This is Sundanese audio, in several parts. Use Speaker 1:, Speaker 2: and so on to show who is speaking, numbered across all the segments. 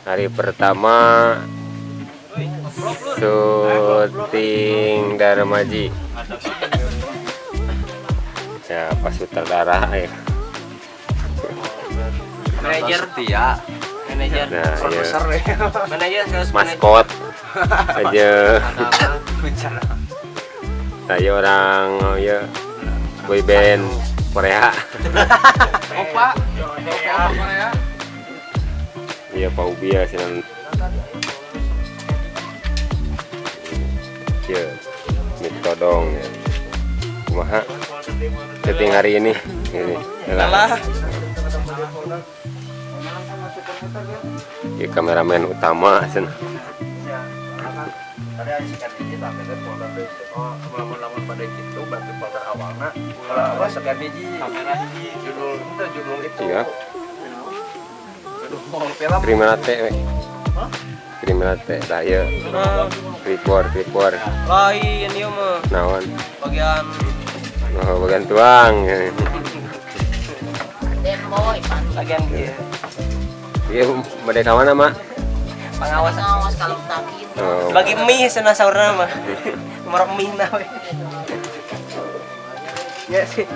Speaker 1: Hari pertama syuting Darmaji. Ya, pas sutradara ya.
Speaker 2: Manajer
Speaker 3: setia.
Speaker 2: Manajer.
Speaker 1: Nah, ya.
Speaker 2: Manajer sales
Speaker 1: Maskot aja.
Speaker 3: Bicara.
Speaker 1: Saya orang ya boy band Korea.
Speaker 3: Opa. Opa Korea.
Speaker 1: Iya, Pak Ubi ya sinan. Iya, mitodong ya. Kumaha syuting hari ini? Ini. Lah. Iya, kameramen utama cenah.
Speaker 3: Ada sikat hiji tapi teh folder deui. Oh, lamun-lamun pada kitu berarti folder awalna ulah sekian hiji. Kamera hiji judul itu judul itu.
Speaker 1: Iya.
Speaker 3: Judul film.
Speaker 1: Kriminate we. Kriminate lah ya. Clipboard, clipboard.
Speaker 2: Lain ieu mah.
Speaker 1: Naon?
Speaker 2: Bagian
Speaker 1: Oh, bagian tuang.
Speaker 4: Boy,
Speaker 2: bagian ieu.
Speaker 1: Iya, bade ka mana, Mak?
Speaker 2: Pengawas.
Speaker 4: Pengawas kalau takit.
Speaker 1: Oh.
Speaker 2: Bagi mie cenah saurna mah. Merok mie na we. Ya sih.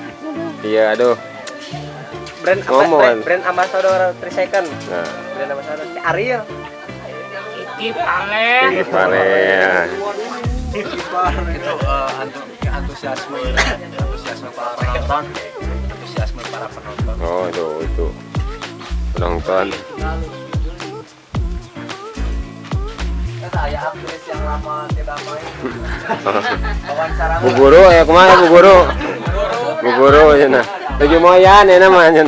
Speaker 1: Iya, aduh.
Speaker 2: Brand
Speaker 1: Ngomong.
Speaker 2: brand ambassador 3 second.
Speaker 1: Nah,
Speaker 2: Brand ambassador si Ariel.
Speaker 4: Iki pale.
Speaker 1: ini pare.
Speaker 3: Itu antusiasme antusiasme para penonton. Antusiasme para penonton.
Speaker 1: Oh, itu. Penonton.
Speaker 3: Kan saya aktris yang lama tidak main. Wawancara.
Speaker 1: Bu guru ya kumaha Bu guru? Bu guru cenah. Tujuh moyan ya namanya.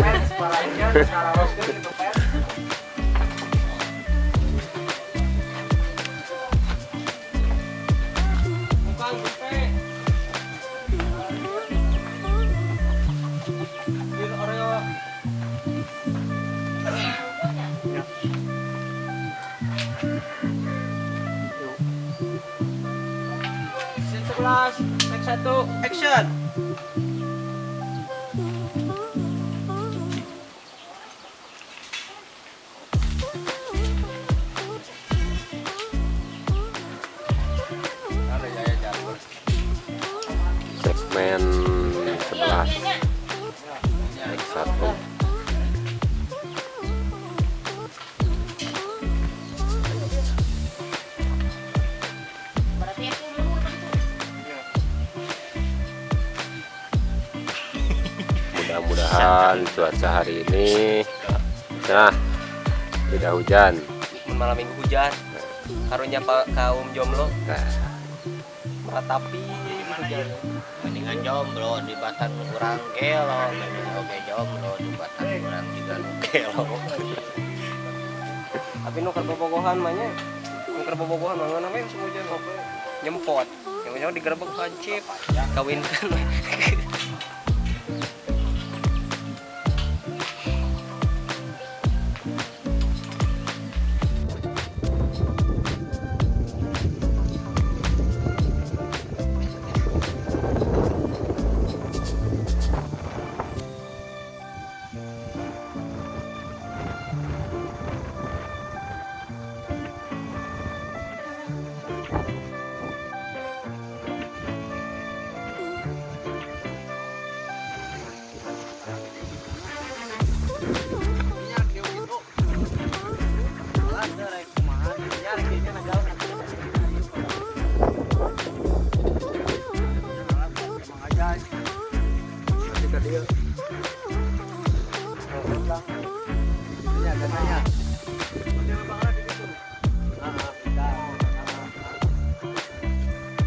Speaker 2: Scene 11, take 1, action.
Speaker 3: Ada Jaya Jalur.
Speaker 1: Segmen 11 take 1.
Speaker 4: Berarti aku dulu tentu.
Speaker 1: Mudah-mudahan cuaca hari ini nah tidak hujan.
Speaker 2: Mun malam minggu hujan. Karunya pak kaum jomblo
Speaker 1: Nah,
Speaker 2: meratapi hujan.
Speaker 5: Mendingan jomblo di batan urang gelo, mending oge jomblo di batan urang juga nu gelo.
Speaker 2: Tapi nu keur bobogohan mah nya. Nu keur bobogohan mah ngeunah we musim hujan oke. Nyempot. Yang nyawa digerebek hancip, kawinkan.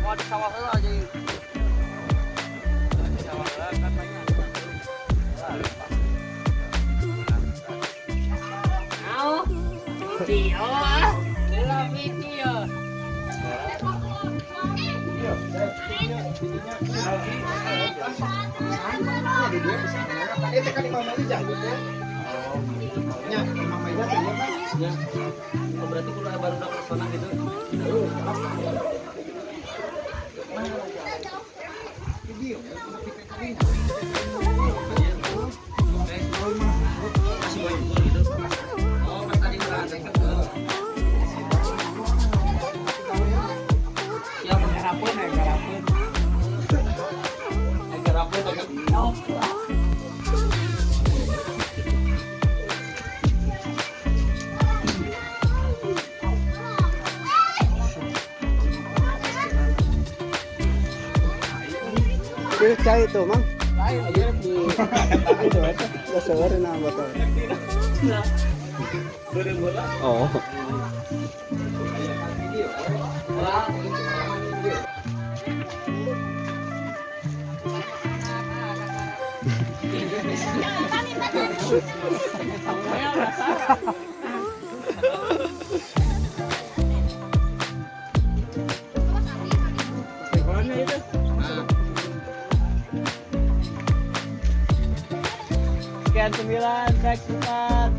Speaker 2: Mau di sawah heula aja. Di sawah heula kan banyak.
Speaker 4: Mau video ah. Dalam video.
Speaker 2: Oh, berarti kudu baru udah persona gitu. Masih mau gitu.
Speaker 6: Itu cai itu, Mang. Aja di itu eta dasar na botol.
Speaker 1: Oh.
Speaker 2: Sekian 9, take 4.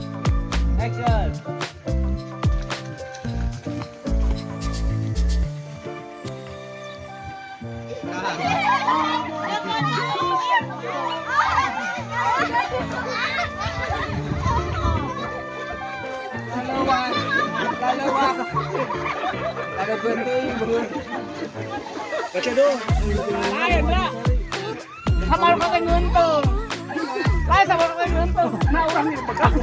Speaker 2: Action. Lain lah. Sama orang ngeuntung. Lain sama orang ngeuntung. Nah, orang ini pegang.